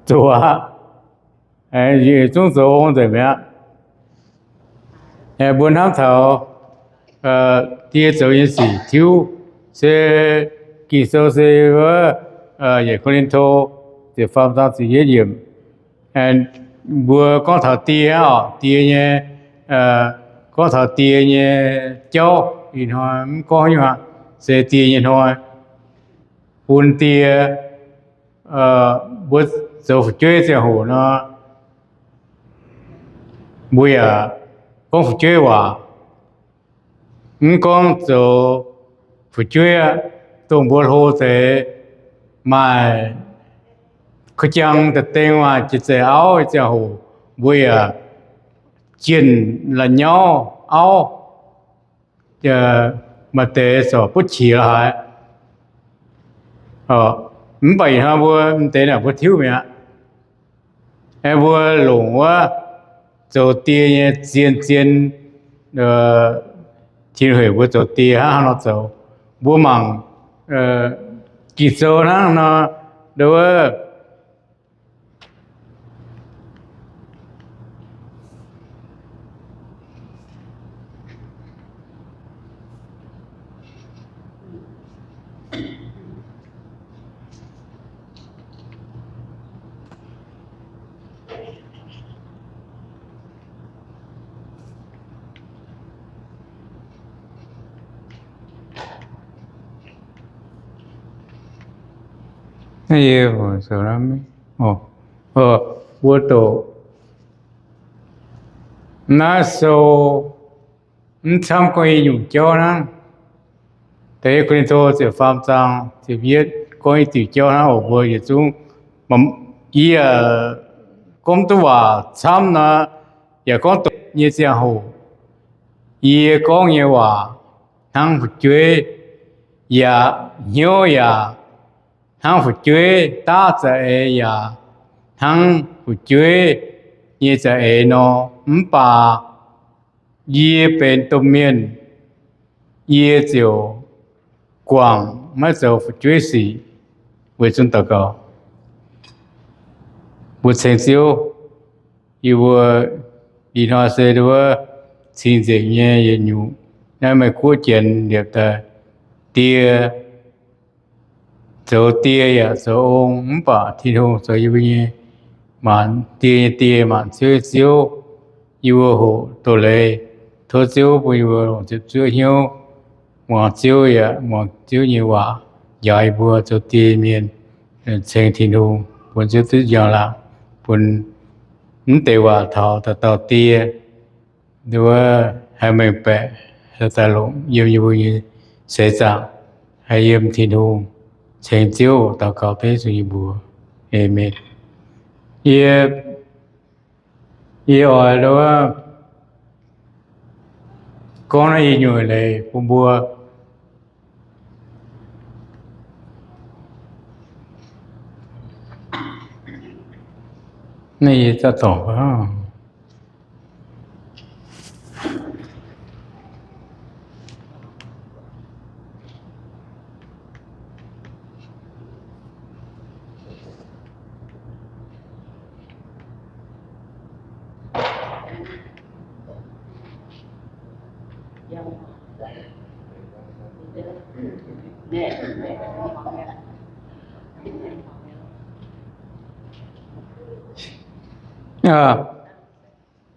Zoux aqv. Zungv zoux ong nzengc mi'aqv. Mbuo hnamv taux die zoux nyei sic tiuv se Ging-Sou se wuov, yietc Ko^lin^to ziepc faam zaang ziepc yietv yiemc. Mbuo gorngv taux die hnangv oc, die nyei, gorngv taux die nyei jauv ih hnoi mv gorngv nyungc aqv, se die nyei hnoi bun die, mbuo zoux fu'jueiv ziangh hoc nor, mbuo yaac gorngv fu'jueiv waac, mv gorngv zoux fu'jueiv aqv. Dongh mbuo hlo deix maaih kuv jang da'deng waac jiex zeiz auv nyei ziangh hoc, mbuo yaac jienh la'nyauv auv. Maaih deix corc buov qiex haic. Mv baac ih hnoi mbuo m'deix naaic mbuo tiuv mi'aqv. Aengx mbuo longc wuov zoux die nyei zien-zien Tin-Hungh heuc mbuo zoux die hnangv haaix nor zoux. Mbuo mangc Ging-Sou hnangv nor, nduov Mbuo doqc naaiv sou mv camv gorngv i nyungc jauv hnangv. Da'yietv Ko^lin^to ziepc faam zaang ziepc yietv gorngv i diuc jauv hnangv oc. Mbuo yietc zungv, yie gorngv duqv waac camv nor, yaac gorngv doqc nyei ziangh hoc, yie gorngv nyei waac hnangv fu'jueiv yaac hnyouv yaac hnangv fu'jueiv, daav za'eix yaac hnangv fu'jueiv nyei za'eix nor. Mv baac yie benx domh mienh, yie ziouc guangc maiv zoux fu'jueiv sic. Weic zuqc daux gaux, mbuo ceng Ziouv, yie mbuo ih hnoi se wuov cing-nzengc nyei yietc nyungc naaiv Meiv Guoqv Janx liepc daaih. Die zoux die yaac zoux ong, mv baac Tin-Hungh zoux yie mbuo nyei maanc, die nyei Die, maanc ziouv nyei Ziouv. Yie mbuo hoqc doz-leiz, tov Ziouv bun yie mbuo longc ziepc zuoqv hnyouv muangx Ziouv yaac muangx Ziouv nyei waac njaaux yie mbuo zoux die mienh ceng Tin-Hungh, bun Ziouv duqv njang-laangc, bun mv deix waac taux dauh dauh die wuov haih mengh baeqc, haih daaih longc yiem yie mbuo nyei seix zaangc, haih yiem Tin-Hungh. Ceng Ziouv, daux gaux dengv Yesu nyei mbuox. Aamen. Yie, yie oix wuov gorngv naaiv i nyungc leiz bun mbuo. Naaiv yie za'gengh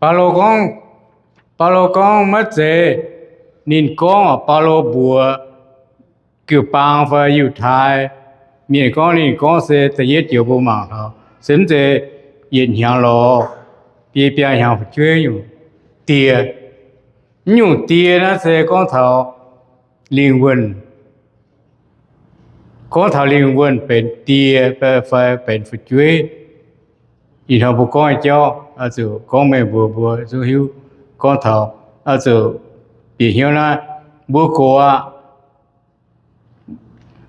Baulo gorngv, Baulo gorngv maiv zeiz ninh gorngv, Baulo mbuox jiu-baang fai Yiutai mienh gorngv, ninh gorngv se da'yietv joux mbuo mangc taux, se mv zeiz yietc hnyangx lorz biei biaa hnyangx fu'jueiv nyungc die. Mv nyungc die naaiv se gorngv taux lingh wuonh, gorngv taux lingh wuonh benx die fai benx fu'jueiv. Ih hnoi mbuo gorngv nyei jauv oix zuqc gorngv meih mbuo, mbuo zungv hiuv gorngv taux, oix zuqc bieqc hnyouv naaiv, mbuo gox aqv,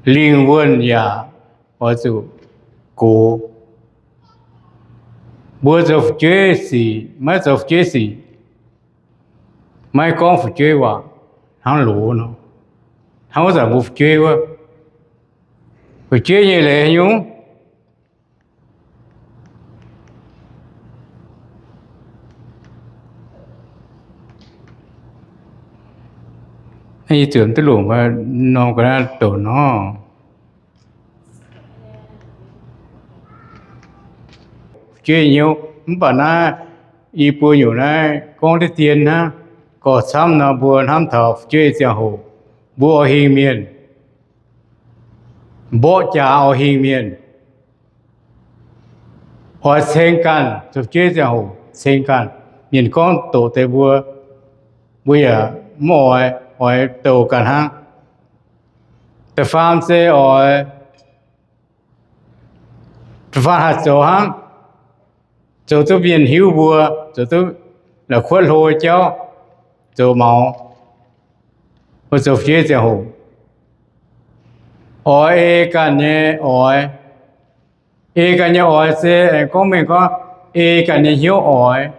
lingh wuonh yaac oix zuqc gox. Mbuo zoux fu'jueiv sic, maiv zoux fu'jueiv sic, maiv gorngv fu'jueiv waac, hnangv loz nor, hnangv wuov zanc mbuo fu'jueiv wuov, fu'jueiv nyei leiz haaix nyungc? Yie zuqc duqv longc norm ga'naaiv douc nor. Fu'jueiv hnyouv, mv baac naaiv i buo nyungc naaiv gorngv diqv dien hnangv. Gorqv-camv nor mbuo hnamv taux fu'jueiv ziangh hoc, mbuo oix hingh mienh, mborqv jaax oix hingh mienh, oix ceng ganh, zoux fu'jueiv ziangh hoc ceng ganh. Mienh gorngv doqc deix mbuo, mbuo yaac mv oix, oix douc ganh hnangv. Da'faam se oix, da'faam haih zoux hnangv, zoux duqv mienh hiuv mbuo, zoux duqv la'kuotv hlo jauv, zoux maux, mbuo zoux fu'jueiv ziangh hoc. Oix ei ganh nyei oix. Ei ganh nyei oix se aengx gorngv mengh gorngv ei ganh nyei hnyouv oix.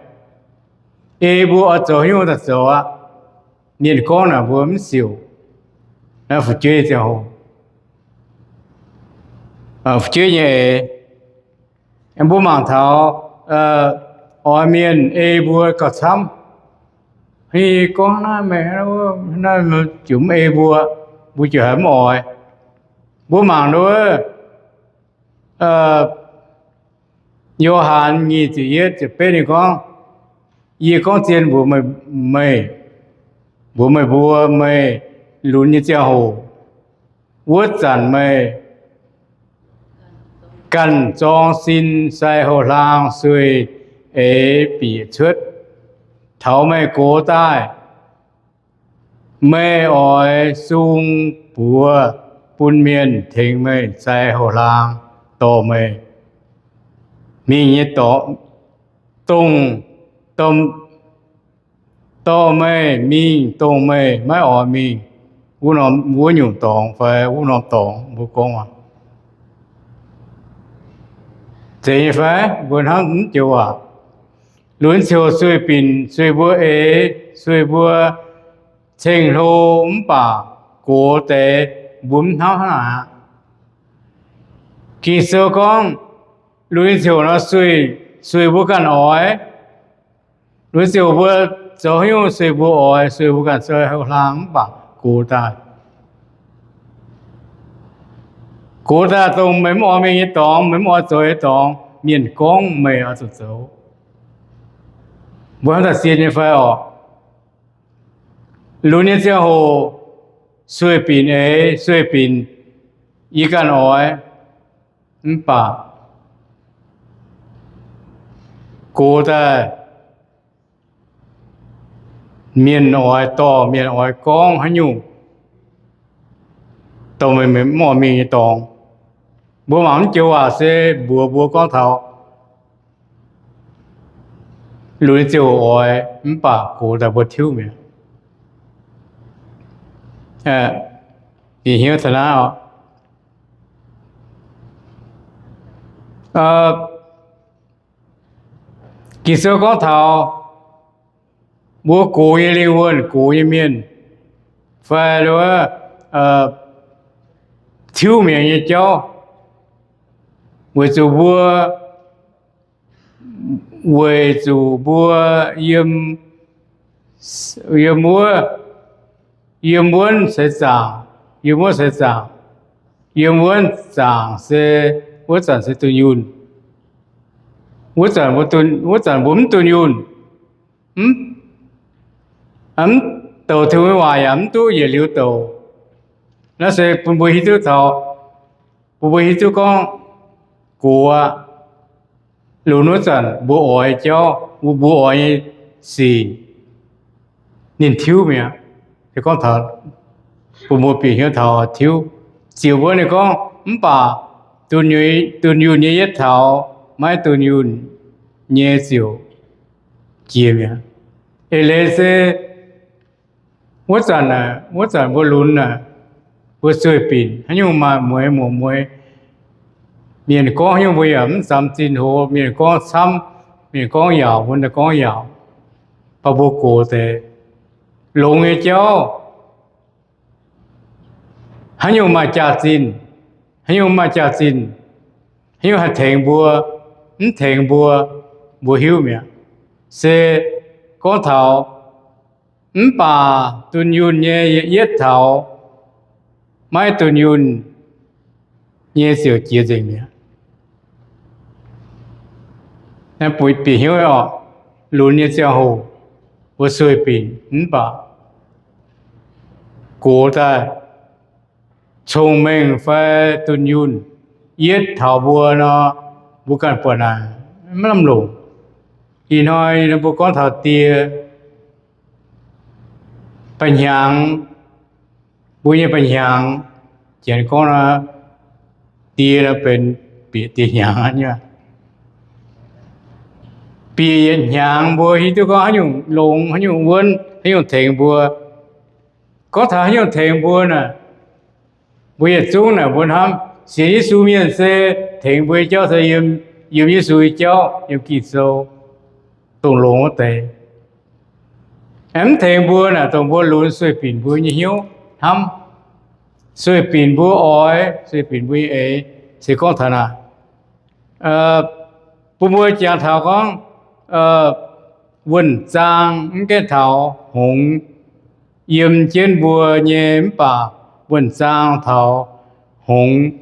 Ei mbuo oix zoux haaix nyungc daaih zoux aqv. Mienh gorngv naaic mbuo mv siouc. Naaiv fu'jueiv ziangh hoc, fu'jueiv nyei eix. Mbuo mangc taux oix mienh ei mbuo gauh camv. Gorngv naaiv meih, naaiv ziouc mv ei mbuo, mbuo ziouc haiz mv oix. Mbuo mangc wuov, Yo^han nyic ziepc yietv ziepc betv ninh gorngv, yie gorngv zien mbuox meih, mbuox meih mbuo, meih lunx nyei ziangh hoc, wuov zanc meih ganh zorng sin sai hoh-hlaang sueih eix bieqc cuotv. Taux meih gox daaih, meih oix sung buoz bun mienh tengx meih sai hoh-hlaang dorh meih mingh nyei dorngx, dongh, dorh meih mingh dongh meih maiv oix mingh wuov norm, wuov nyungc dorngx fai wuov norm dorngx. Mbuo gorngv aqv, zeiz nyei fai? Mbuo hnamv mv joux waac. Lunx ziouc sueih binc, sueih mbuo eix, sueih mbuo ceng-hlo, mv baac gox deix mbuo mv hnamv hnangv naaic aqv. Ging-Sou gorngv lunx ziouc nor sueih, sueih mbuo ganh oix. Lunx ziouc mbuo zoux haaix nyungc sueih mbuo oix, sueih mbuo ganh sai hoh-hlaang mv baac gox daaih, gox daaih dongh meih mv oix mingh nyei dorngx, meih mv oix zoux nyei dorngx, mienh gorngv meih oix zuqc zoux. Mbuo hnamv daaih sienx nyei fai orqc? Lunx nyei ziangh hoc sueih binc eix, sueih binc yie ganh oix, mv baac gox daaih mienh oix dorh, mienh oix gorngv haaix nyungc dongh meih mv oix mingh nyei dorngx. Mbuo mangc mv joux waac se mbuox mbuo gorngv taux lunx ziouc oix mv baac gox daaih mbuo tiuv mi'aqv. Bieqc hnyouv taux naaiv oc. Ging-Sou gorngv taux mbuo gox nyei lingh wuonh, gox nyei mienh, fai tiuv mi'aqv nyei jauv, weic zuqc mbuo, weic zuqc mbuo yiem, yiem wuov, yiem wuonv seix zaangc, yiem wuonv seix zaangc, yiem wuonv zaangc se, wuov zanc se dunh yunh. Wuov zanc mbuo, wuov zanc mbuo mv dunh yunh, mv, mv douc Tin-Hungh nyei waac yaac mv duqv yietc liuz douc. Naaiv se bun mbuo hiuv duqv taux, bun mbuo hiuv duqv gorngv gox aqv. Lunx wuov zanc mbuo oix jauv, mbuo oix nyei sic ninh tiuv mi'aqv. Gorngv taux, bun mbuo bieqc hnyouv taux tiuv. Ziouc mbuo ninh gorngv, mv baac dunh yunh nyei yietv taux, maiv dunh yunh nyei ziouc jiex mi'aqv. Eix leiz se wuov zanc, wuov zanc mbuo lunx aeqv, mbuo sueih binc, haaix nyungc maaih mueix muoc mueix, mienh gorngv haaix nyungc mbuo yaac mv samx zinh hoz, mienh gorngv camv, mienh gorngv yaauc, mbuo gorngv yaauc, baac mbuo gox deix longx nyei jauv, haaix nyungc maaih jaax-zinh, haaix nyungc maaih jaax-zinh, haaix nyungc haih tengx mbuo, mv tengx mbuo, mbuo hiuv mi'aqv. Se gorngv taux mv baac dunh yunh nyei yietv taux, maiv dunh yunh nyei ziouc jiex nzengc mi'aqv. Bieqc hnyouv oc, lunx nyei ziangh hoc mbuo sueih binc mv baac gox daaih, cong-mengh fai dunh yunh yietv taux mbuo nor, mbuo ganh buatc naaic maiv lamh longc. Ih hnoi mbuo gorngv taux die, ba'hnyangx, mbuo nyei ba'hnyangx, janx gorngv nor, die nor benx bieqc die hnyangx aqv. Bieqc yietc hnyangx mbuo hiuv duqv gorngv haaix nyungc longx, haaix nyungc wuonv, haaix nyungc tengx mbuo. Gorngv taux haaix nyungc tengx mbuo naaic, mbuo yietc zungv naaic mbuo hnamv sienx Yesu mienh se tengx mbuo nyei jauv se yiem, yiem Yesu nyei jauv, yiem Ging-Sou, dongh longx wuov deix. Mv tengx mbuo naaic dongh mbuo lunx sueih binc mbuo nyei hnyouv hnamv, sueih binc mbuo oix, sueih binc mbuo nyei eix, se gorngv taux naaic. Bun mbuo jangx taux gorngv wuonh zaang mv gaengh taux hngongx yiem jienv mbuo nyei, mv baac wuonh zaang taux hngongx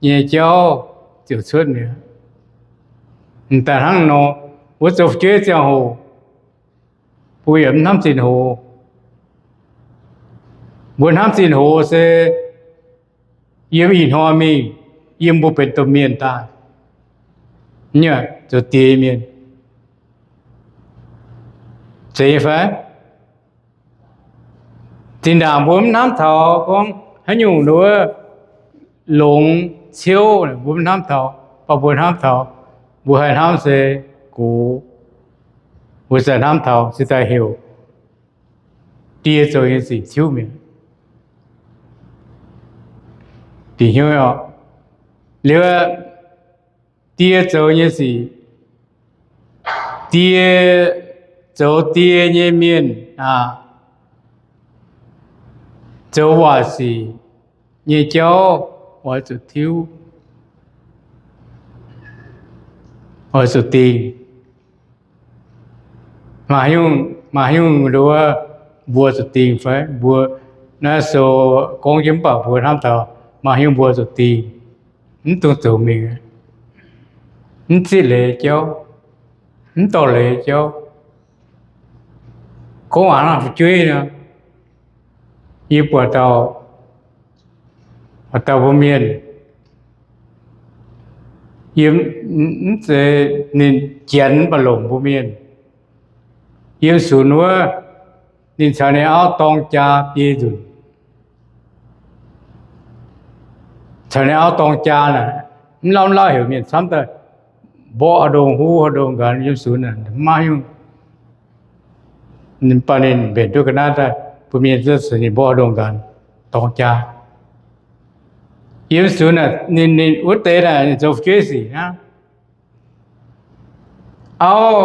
nyei jauv ziouc cuotv mi'aqv. M'daaih hnangv nor, mbuo zoux fu'jueiv ziangh hoc, mbuo yaac mv hnamv zinh hoz. Mbuo hnamv zinh hoz se yiem ih hnoi mingh, yiem mbuo benx domh mienh daaih, zoux die mienh, zeiz nyei fai? Zinh ndaangc mbuo mv hnamv taux gorngv haaix nyungc wuov longx ciouv, mbuo mv hnamv taux, baac mbuo hnamv taux, mbuo haih hnamv se gox, mbuo zai hnamv taux se daaih heuc die zoux nyei sic tiuv mi'aqv. Bieqc hnyouv liuz, die zoux nyei sic, die, zoux die nyei mienh aac, zoux waaic sic nyei jauv oix zuqc tiuv, oix zuqc dingh. Maaih haaix nyungc nduov mbuo zuqc dingh fai? Mbuo naaiv sou gorngv jienv mv baac mbuo hnamv taux maaih haaix nyungc mbuo zuqc dingh, mv dungx zoux mingh, mv zitv leiz jauv, mv dorh leiz jauv. Gorngv waac hnangv fu'jueiv nor, yie buatc dauh, dauh mbuo mienh, yie mv zeiz ninh janx mv baac longc mbuo mienh. Yiem sunx wuov, ninh caux ninh auv dorng jaa biei nzunc. Caux ninh auv dorng jaa naaic, mv lauh mv lauh heuc mienh camv daaih mborqv haaix ndongh huv haaix ndongh nqanx yiem sunx naaic, maiv nyungc. Ninh baac ninh mbenc duqv ga'naaiv daaih, mbuo mienh zuqc caux ninh mborqv haaix ndongh nqanx dorng jaa. Yiem sunx naaic, ninh, ninh wuov deix naaic ninh zoux fu'jueiv sic hnangv. Auv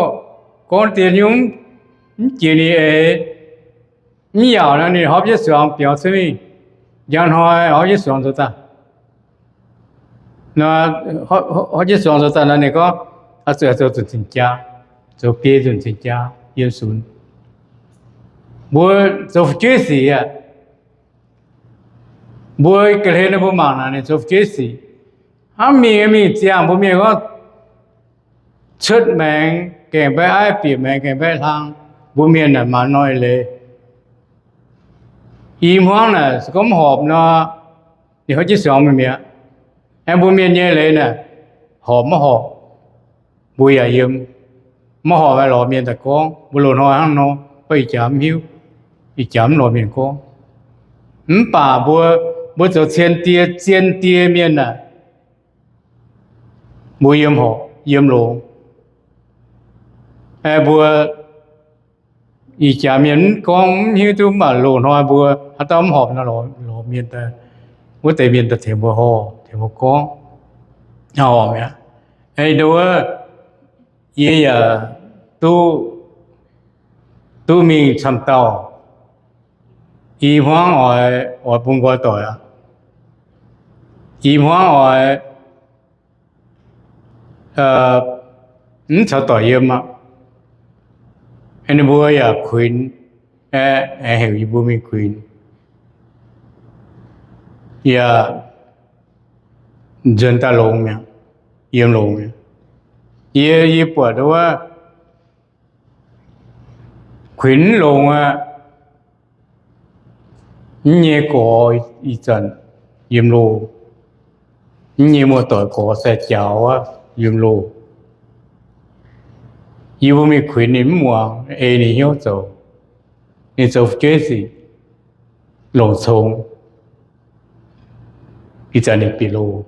gorngv diex nyungc mv jiex ninh eix, mv yaauc nor ninh horpc jienv suangx biaux cuotv mingh. Njang hnoi horpc jienv suangx zoux daaih. Horpc jienv suangx zoux daaih nor ninh gorngv, zuqc zoux zuqc cing-jaa, zoux biei zuqc cing-jaa yiem sunx. Mbuo zoux fu'jueiv sic aqv. Mbuo ga'hlen nor mbuo mangc naaic ninh zoux fu'jueiv sic. Hnangv mingh mingh ziangh mbuo mienh gorngv cuotv maengx gaengh mbaeqv aiv, bieqc maengx gaengh mbaeqv hlang, mbuo mienh naaic maanc nor leiz. I hmuangv naaic se gorngv mv horpc nor, ninh horpc jienv suangx mingh mi'aqv. Aengx mbuo mienh nyei leiz naaic, horpc mv horpc, mbuo yaac yiem. Mv horpc aengx lorz mienh daaih gorngv, mbuo loz-hnoi hnangv nor, mv baac ih jaax mv hiuv, ih jaax mv lorz mienh gorngv. Mv baac mbuo, mbuo zoux cien die, zien die mienh aah, mbuo yiem horpc yiem longx. Aeqv, mbuo ih jaax mienh mv gorngv mv hiuv duqv, mv baac loz-hnoi mbuo haaix dauh mv horpc nor, lorz mienh daaih, wuov deix mienh daaih tengx mbuo horpc, tengx mbuo gorngv. Horpc mi'aqv. Ndo wuov, yie yaac duqv, duqv mingh camv dauh. I hmuangv oix, oix bun nqoi doic aqv. I hmuangv oix mv caux doic yiem aqv. Ninh mbuo yaac kuinx, aengx heuc yie mbuo mingh kuinx, yaac nzuonx daaih longx mi'aqv, yiem longx mi'aqv. Yie, yie buatc wuov, kuinx mv longx aqv. Mv nyei gorx ih zanc yiem loh. Mv nyei muoz-doic gorx sai-jaux wuov yiem loh. Yie mbuo mingh kuinx ninh mv muangx, ei ninh hnyouv zoux. Ninh zoux fu'jueiv sic longc congx. Ih zanc ninh bieqc loh.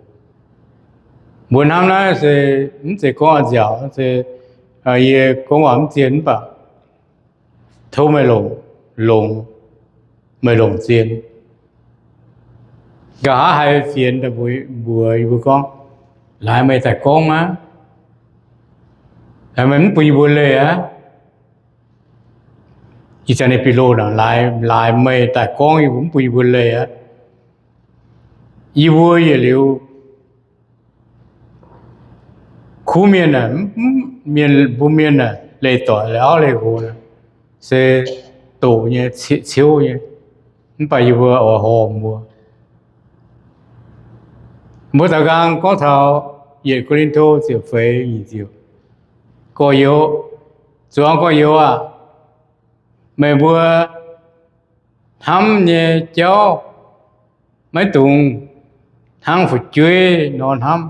Mbuo hnamv naaiv se mv zeiz gorngv a'nziaauc, se yie gorngv waac mv zien mv baac tov meih longc, longc, meih longc zien. Nqa'haav haiz fienx mbuox mbuo gorngv, laaix meih daaih gorngv aqv. Laaix meih mv bun yie mbuo leih aqv. Ih zanc ninh bieqc loh naaic, laaix meih daaih gorngv, yie mbuo mv bun yie mbuo leih aqv. Yie mbuo yietc liuz kuv mienh aah, mienh, mbuo mienh aah, leih doic, leih auv, leih nqox se doqc nyei, ciouv nyei. Mv baac yie mbuo oix horpc mbuo. Mbuo daaux nqaang gorngv taux yietc Ko^lin^to ziepc feix nyic ziepc, gorx-youz, zuangx gorx-youz aah, meih mbuo hnamv nyei jauv maiv dungx hnangv fu'jueiv nor hnamv.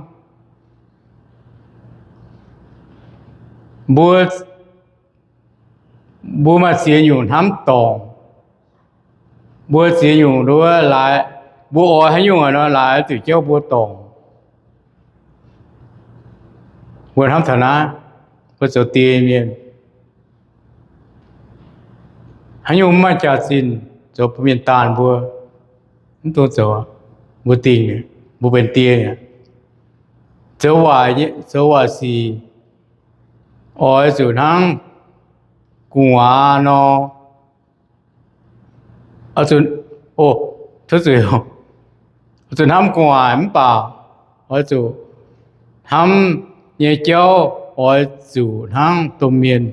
Mbuo, mbuo maaih ziex nyungc hnamv dorngc. Mbuo ziex nyungc nduov laaix, mbuo oix haaix nyungc nor laaix zuqc jauv mbuo dorngc. Mbuo hnamv taux naaiv, mbuo zoux die mienh, haaix nyungc mv maaih jaax-zinh zoux bun mienh daanh mbuo, mv dungx zoux. Mbuo dingh, mbuo benx die, zoux waaic, zoux waaic sic oix zuqc hnangv gu'nguaaz nor, oix zuqc, oix zuqc hnamv gu'nguaaic mv baac oix zuqc hnamv nyei jauv oix zuqc hnangv domh mienh,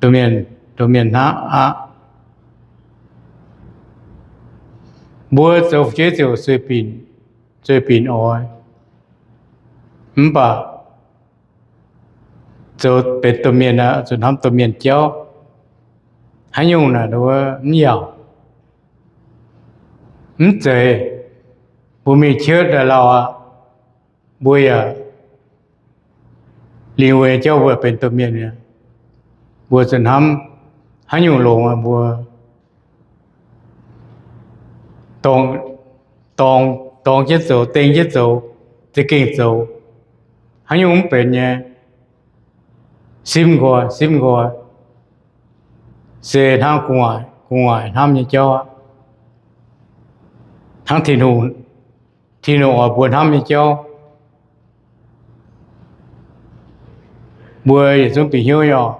domh mienh, domh mienh hnangv aqv. Mbuo zoux fu'jueiv ziouc sueih binc, sueih binc oix, mv baac zoux benx domh mienh aqv, zuqc hnamv domh mienh jauv. Haaix nyungc naaic mv yaac mv zeiz mbuo mingh cietv daaih lauh aqv. Mbuo yaac lingh wuonh jauv mbuo benx domh mienh mi'aqv. Mbuo zuqc hnamv haaix nyungc longx aqv, mbuo dorngc, dorngc, dorngc jienv zoux, dengh jienv zoux, za'gengh zoux. Haaix nyungc mv benx nyei, simv nqoi, simv nqoi, se hnangv gu'nguaaic, gu'nguaaic hnamv nyei jauv aqv. Hnangv Tin-Hungh, Tin-Hungh oix mbuo hnamv nyei jauv. Mbuo yietc zungv bieqc hnyouv nyei oc.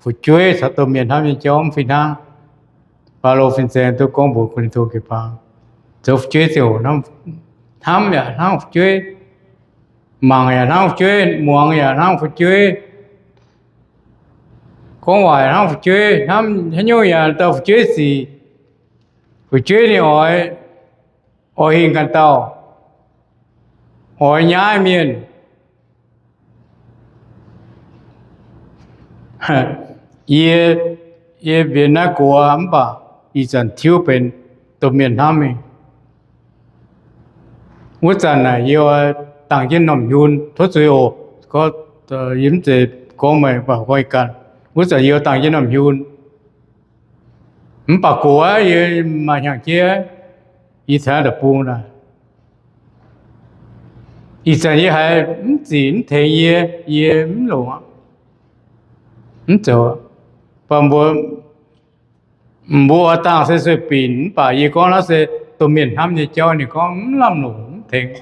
Fu'jueiv caux domh mienh hnamv nyei jauv mv fih hnangv. Baulo fin-saeng duqv gorngv mbuox Ko^lin^to jiu-baang, zoux fu'jueiv ziouc hnamv yaac hnangv fu'jueiv, mangc yaac hnangv fu'jueiv, muangx yaac hnangv fu'jueiv, gorngv waac hnangv fu'jueiv, hnamv haaix nyungc yaac dauh fu'jueiv sic. Fu'jueiv ninh oix, oix hingh ganh dauh, oix nyaiv mienh. Yie, yie mbenc naaiv gox mv baac ih zanc tiuv benx domh mienh hnamv mingh. Wuov zanc naaic yie oix dangh jienv norm hnyun, tov zuiz oc, yie mv zeiz gorngv meih, mv baac gorngv ih ganh. Wuov zanc yie oix dangh jienv norm hnyun, mv baac gox aqv, yie maaih hnyangx-jeiv, yie caux deic-bung daaih. Ih zanc yie haiz mv zic mv tengx yie, yie mv longc, mv zoux. Mv baac mbuo, mbuo oix dangh se sueih binc, mv baac yie gorngv naaiv se domh mienh hnamv nyei jauv. Ninh gorngv mv lamh longc, mv tengx.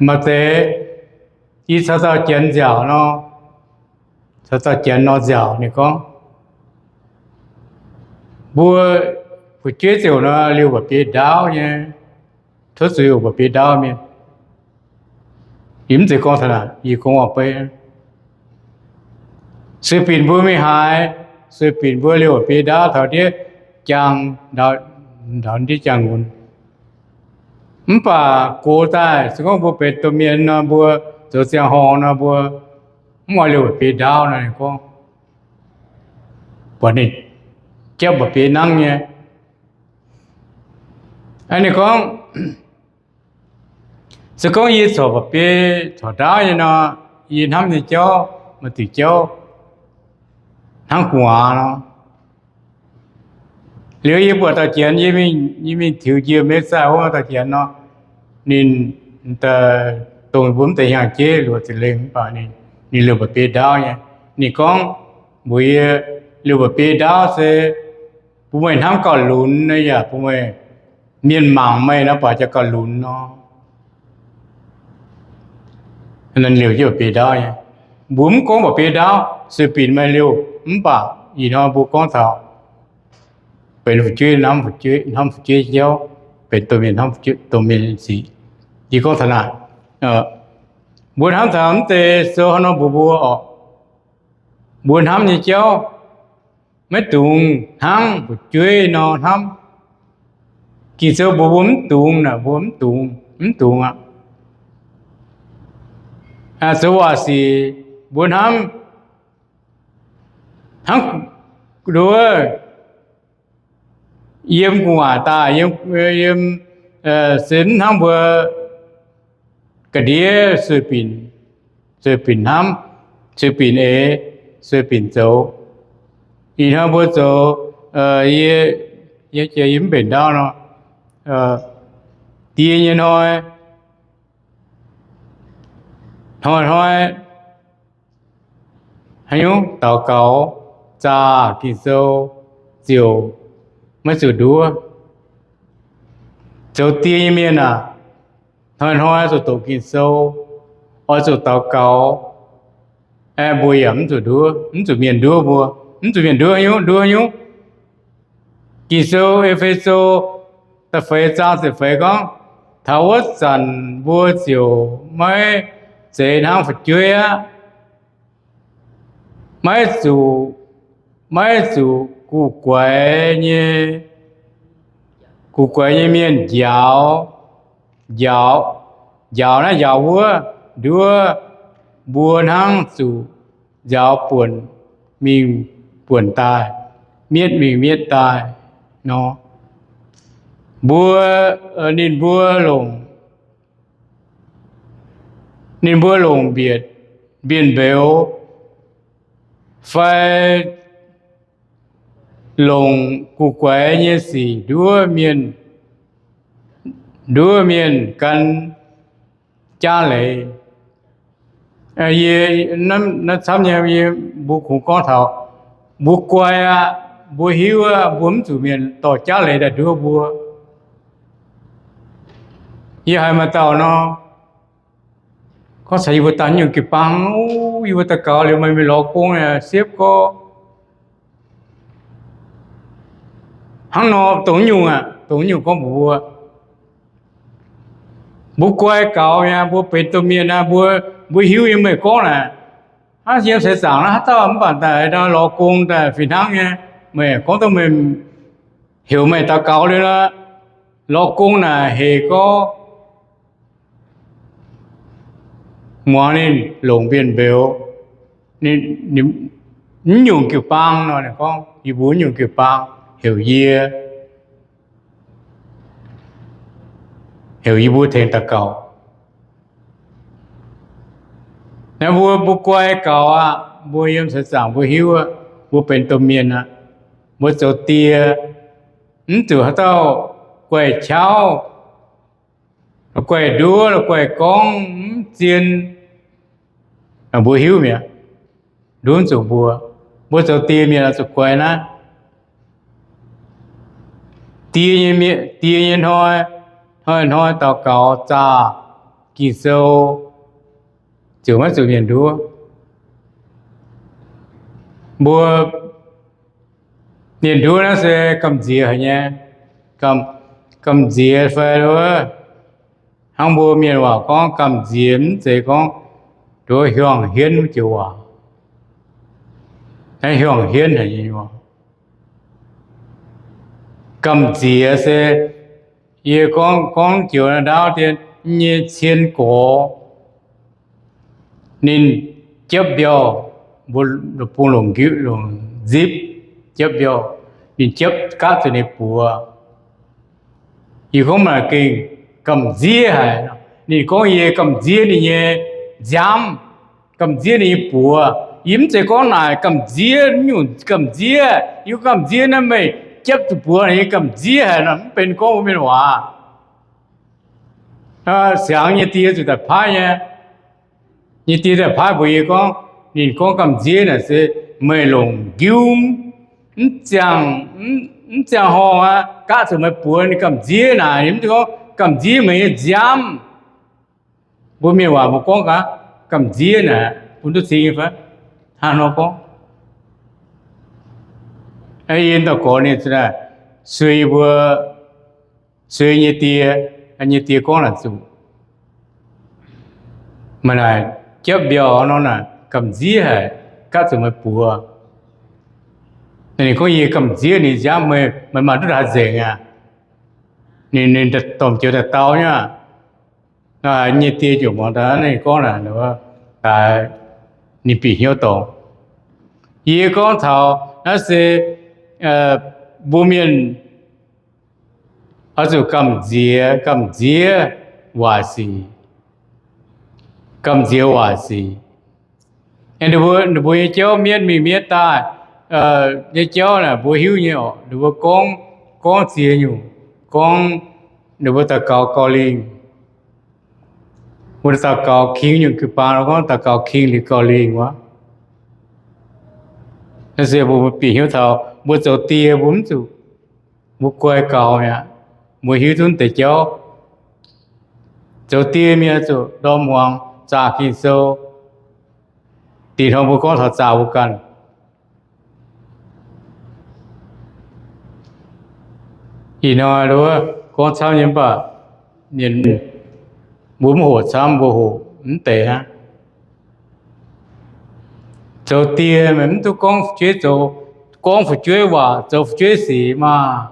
Maaih deix yie caux dauh janx nziaauc nor, caux dauh janx nor nziaauc, ninh gorngv, mbuo fu'jueiv ziouc nor liouh mba'biei ndaauv nyei, tov zuiz oc, mba'biei ndaauv mienh. Yie mv zeiz gorngv taux naaic, yie gorngv waac-beiv. Sueih binc mbuo mingh haaix? Sueih binc mbuo liouh mba'biei ndaauv taux ndiev jaang, ndau ndiev jaang-nqunc. Mv baac gox daaih se gorngv mbuo benx domh mienh nor, mbuo zoux ziangh horngh nor, mbuo mv oix liouh mba'biei ndaauv nor, ninh gorngv, buatc ninh japv mba'biei nangv nyei. Ninh gorngv, se gorngv yie corc mba'biei corc ndaauv nyei nor, yie hnamv nyei jauv maaih diuc jauv hnangv gu'nguaaz nor. Liuz yie buatc dauh janx, yie mingh tiux njiec Meiv Zaih wuov dauh janx nor, ninh dongh mbuo mv deix hnyangx-jeiv luoqc ziepc lengh mv baac ninh liouh mba'biei ndaauv nyei. Ninh gorngv mbuox yie, liouh mba'biei ndaauv se bun meih hnamv gauh lunx yaac bun meih, mienh mangc meih nor baac jaax gauh lunx nor. Liouh jienv mba'biei ndaauv nyei. Mbuo mv gorngv mba'biei ndaauv, sueih binc meih liouh, mv baac ih hnoi mbuo gorngv taux benx fu'jueiv, hnamv fu'jueiv jauv, benx domh mienh hnamv fu'jueiv, domh mienh sic. Yie gorngv taux naaic, mbuo hnamv taux mv deix sou haaix nor mbuox mbuo oc, mbuo hnamv nyei jauv maiv dungx hnangv fu'jueiv nor hnamv. Ging-Sou mbuox mbuo mv dungx naaic, mbuo mv dungx, mv dungx aqv. Zoux waac sic mbuo hnamv hnangv nduov, yiem gu'nguaaic daaih, yiem, se mv hnangv mbuo ga'ndiev sueih binc, sueih binc hnamv, sueih binc eix, sueih binc zoux. Ih hnoi mbuo zoux, yie, yie mv mbenc ndaauv nor, die nyei hnoi, hnoi-hnoi haaix nyungc daux gaux, zaah Ging-Sou, ziouc maiv zuqc nduov. Zoux die nyei mienh aah, hnoi-hnoi zuqc doqc Ging-Sou, oix zuqc daux gaux, mbuo yaac mv zuqc nduov, mv zuqc mienh nduov mbuo, mv zuqc mienh nduov haaix nyungc, nduov haaix nyungc. Ging-Sou E^fe^so da'feix zaang ziepc feix gorngv, taux wuov zanc mbuo ziouc maiv zeiz hnangv fu'jueiv aqv. Maiv zuqc, maiv zuqc guv guaix nyei, guv guaix nyei mienh njaaux, njaaux, njaaux naaiv njaaux wuov, nduov mbuo hnangv zuqc njaaux buonc mingh buonc daaih, mietv mingh mietv daaih nor. Mbuo, ninh mbuo longc, ninh mbuo longc mbienc, mbienc mbeux fai longc guv guaix nyei sic nduov mienh, nduov mienh gan jaav leiz. Yie, naaiv camv nyei, yie, mbuo kungx gorngv taux mbuo guai aqv, mbuo hiuv aqv, mbuo mv zuqc mienh dorh jaav leiz daaih nduov mbuo. Yie haiz maaih dauh nor, Gorngv caux yie mbuo daaih nyungc jiu-baang, yie mbuo daux gaux liuz meih mingh lorz gong, siepv gorngv hnangv nor, dongh nyungc aqv, dongh nyungc gorngv mbuox mbuo, mbuo guai gaux mi'aqv, mbuo benx domh mienh aqv, mbuo, mbuo hiuv nyei meih gorngv naaic, hnangv yiem seix zaangc naaiv haaix dauh mv baac daaih lorz gong daaih fih hnangv nyei. Meih gorngv duqv meih, heuc meih daux gaux liuz nor, lorz gong naaic hec gorngv muangx ninh longc mbienv mbeux. Mv nyungc jiu-baang nor, ninh gorngv, yie mbuo mv nyungc jiu-baang heuc yie, heuc yie mbuo tengx daux gaux. Naaiv mbuo, mbuo guai gaux aqv, mbuo yiem seix zaangc mbuo hiuv aqv, mbuo benx domh mienh aqv, mbuo zoux die, mv zuqc haaix dauh guaih qauv, guaih nduov, guaih gorngv mv zien. Mbuo hiuv mi'aqv, nduov zuqc mbuo, mbuo zoux die mienh oix zuqc guai naaiv. Die nyei, die nyei hnoi, hnoi-hnoi daux gaux zaah Ging-Sou, ziouc maiv zuqc mienh nduov. Mbuo mienh nduov naaiv se gamh nziex haic nyei, gamh nziex fai wuov, hnangv mbuo mienh waac gorngv gamh nziex mv zeiz gorngv nduov hiuang hienv wuov joux waac. Naaiv hiuang hienv haic nyei. Gamh nziex se yie gorngv, gorngv joux naaiv ndaauv dien nyei cien gorx, ninh jepv mbiauh, mbuo bung longc ngiuv longc nzipv jepv mbiauh, ninh jepv gaatv zuqc ninh buoz. Yie gorngv maaih gengh gamh nziex haic. Ninh gorngv yie gamh nziex ninh nyei nziaamv, gamh nziex ninh nyei buoz. Yie mv zeiz gorngv naaic gamh nziex nyungc gamh nziex. Yie gorngv gamh nziex naaiv meih jepv zuqc buoz, yie gamh nziex haic nor, mv benx gorngv mbuo mienh waac. Siangx nyei die zuqc daaih paaiv nyei. Nyei die daaih paaiv mbuox yie gorngv, ninh gorngv gamh nziex naaic se meih longc ngiuv mv ziangh, mv ziangh horngh aqv, gaatv zuqc meih buoz, ninh gamh nziex naaic, ninh mv zeiz gorngv gamh nziex meih nyei nziaamv. Mbuo mienh waac mbuo gorngv gaax, gamh nziex naaic bun duqv cing nyei fai? Hnangv nor gorngv. Yie ndau gorx ninh suei yie mbuo, suei nyei die, nyei die gorngv naaic zuqc, meih naaic jepv mbiauh nor naaic gamh nziex haic, gaatv zuqc meih buoz. Ninh gorngv yie gamh nziex ninh nziaamv, meih maaih duqv ndaix nzengc aqv. Ninh, ninh dorh joux daaih dau nyei aqv. Nyei die ziouc muangx daaih ninh gorngv naaic, daaix ninh bieqc hnyouv dorngx. Yie gorngv taux naaiv se mbuo mienh oix zuqc gamh nziex, gamh nziex waaic sic, gamh nziex waaic sic. Ninh mbuo, ninh mbuo nyei jauv mienv mingh mienv daaih nyei jauv naaic mbuo hiuv nyei orqc. Ninh mbuo gorngv, gorngv ziex nyungc, gorngv ninh mbuo daux gaux gauh lingh. Mbuo daux gaux king nyungc jiu-baang gorngv daux gaux king liuz gauh lingh wuov. Naaiv se mbuo bieqc hnyouv taux mbuo zoux die mbuo mv zuqc, mbuo guai gaux mi'aqv, mbuo hiuv duqv deix jauv. Zoux die mienh zuqc ndorm muangx zaah Ging-Sou. Da'nyeic hnoi mbuo gorngv taux zaah mbuo ganh. Ih hnoi wuov gorngv camv nyei mv baac mienh, mbuo mv hoqc camv, mbuo hoqc mv deix hnangv. Zoux die meih mv duqv gorngv fu'jueiv zoux, gorngv fu'jueiv waac, zoux fu'jueiv sic maah.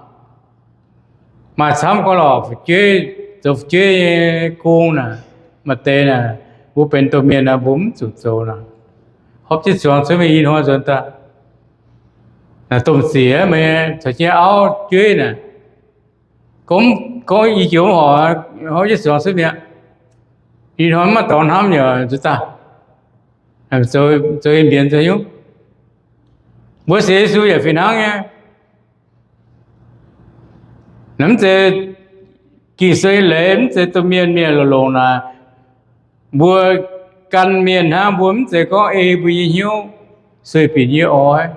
Maaih camv gorngv lorqc, fu'jueiv, zoux fu'jueiv nyei gong naaic, maaih deix naaic, mbuo benx domh mienh naaic, mbuo mv zuqc zoux naaic. Hopv jienv zuangx cuotv mingh ih hnoi nzuonx daaih, naaic domh sic meih caux jienv auv jueiv naaic, gorngv, gorngv i joux mv horpc, hopv jienv zuangx cuotv mi'aqv. Ih hnoi mv maaih dorngx hnamv yaac nzuonx daaih, zoux, zoux mbienx zoux nyungc. Mbuo sienx Yesu yaac fih hnangv nyei. Naaiv mv zeiz Ging-Sou nyei leiz, mv zeiz domh mienh mienh longx-longx naaic. Mbuo gan mienh hnangv, mbuo mv zeiz gorngv ei mbuo nyei hnyouv sueih binc nyei oix.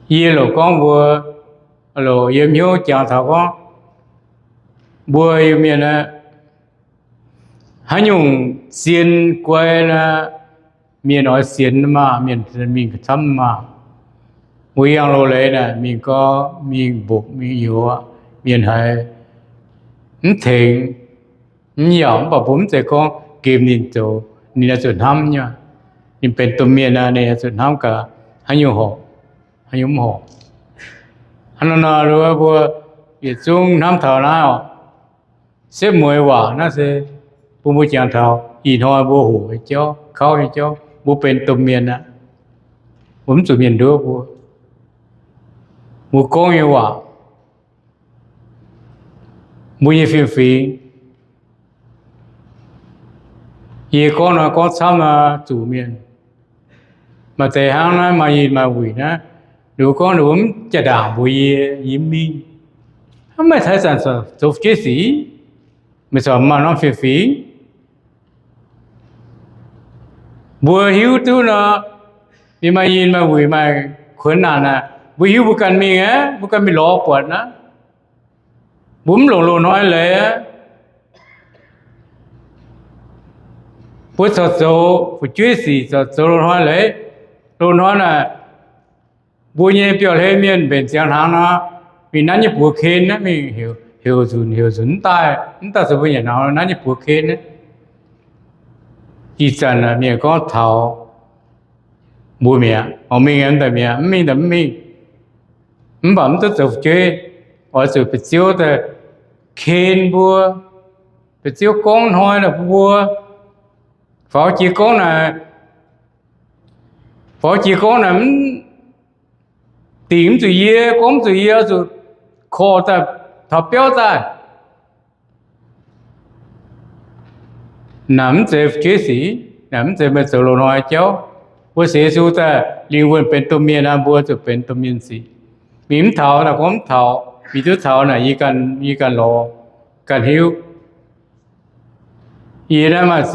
Yie loc gorngv mbuo, loc yiem hnyouv jangx taux gorngv mbuo Iu-Mienh aeqv, Haaix nyungc zien guai naaic, mienh oix sienx maah, mienh mingh camv maah. Mbuo yangh loz-leiz naaic, mingh gorngv mingh mbopv mingh youz, mienh haiz mv tengx, mv yaac mv baac mbuo mv zeiz gorngv gemh ninh zoux, ninh oix zuqc hnamv nyei. Ninh benx domh mienh aqv, ninh oix zuqc hnamv gaax haaix nyungc horpc, haaix nyungc mv horpc. Hnangv naaiv nor, mbuo yietc zungv hnamv taux naaiv oc. Setv mueiz waac naaiv se bun mbuo jangx taux ih hnoi mbuo hoqc nyei jauv, kauv nyei jauv, mbuo benx domh mienh aqv. Mbuo mv zuqc mienh nduov mbuo. Mbuo gorngv nyei waac, mbuo nyei fiem-fingx, yie gorngv nor gorngv camv nor zuqc mienh. Maaih deix hnangv naaiv maaih yinh maaih wuic naaiv, ninh mbuo gorngv ninh mbuo mv jaa-ndaangc mbuox yie, yie mv mingh. Hnangv meih taux ih zanc zoux fu'jueiv sic, meih corc maaih norm fiem-fingx. Mbuo hiuv duqv nor, ninh maaih yinh maaih wuic maaih kuonx naanc aqv, mbuo hiuv mbuo ganh mingh aqv, mbuo ganh mingh lorz buatc naaiv. Mbuo mv longc loz-hnoi leiz aqv. Mbuo corc zoux fu'jueiv sic, corc zoux loz-hnoi leiz. Loz-hnoi naaic, mbuo nyei biauv-hlen mienh mbenc ziangx hnaangx nor, mingh nanv nyei buoz ken naaiv, mingh heuc nzunc heuc nzunc mv daaih, mv daaih zoux mbuo nyanc hnaangx, nanv nyei buoz ken naaiv. Ih zanc mienh gorngv taux mbuo mi'aqv, oix mingh daaih mi'aqv, mv mingh daaih mv mingh. Mv baac mv duqv zoux fu'jueiv, oix zuqc ba'ziouv daaih ken mbuo, ba'ziouv gorngv hnoi naaic bun mbuo. Faaux jiex gorngv naaic, faaux jiex gorngv naaic, dingc mv zuqc yie, gorngv mv zuqc yie, oix zuqc korv daaih taux biauv daaih. Naaic mv zeiz fu'jueiv sic, naaic mv zeiz meih zoux loz-hnoi jauv. Mbuo sienx Yesu daaih lingh wuonh benx domh mienh aqv, mbuo zuqc benx domh mienh sic. Mingh mv taux naaic gorngv mv taux, mingh duqv taux naaic yie ganh, yie ganh lorz, ganh hiuv. Yie naaiv maaih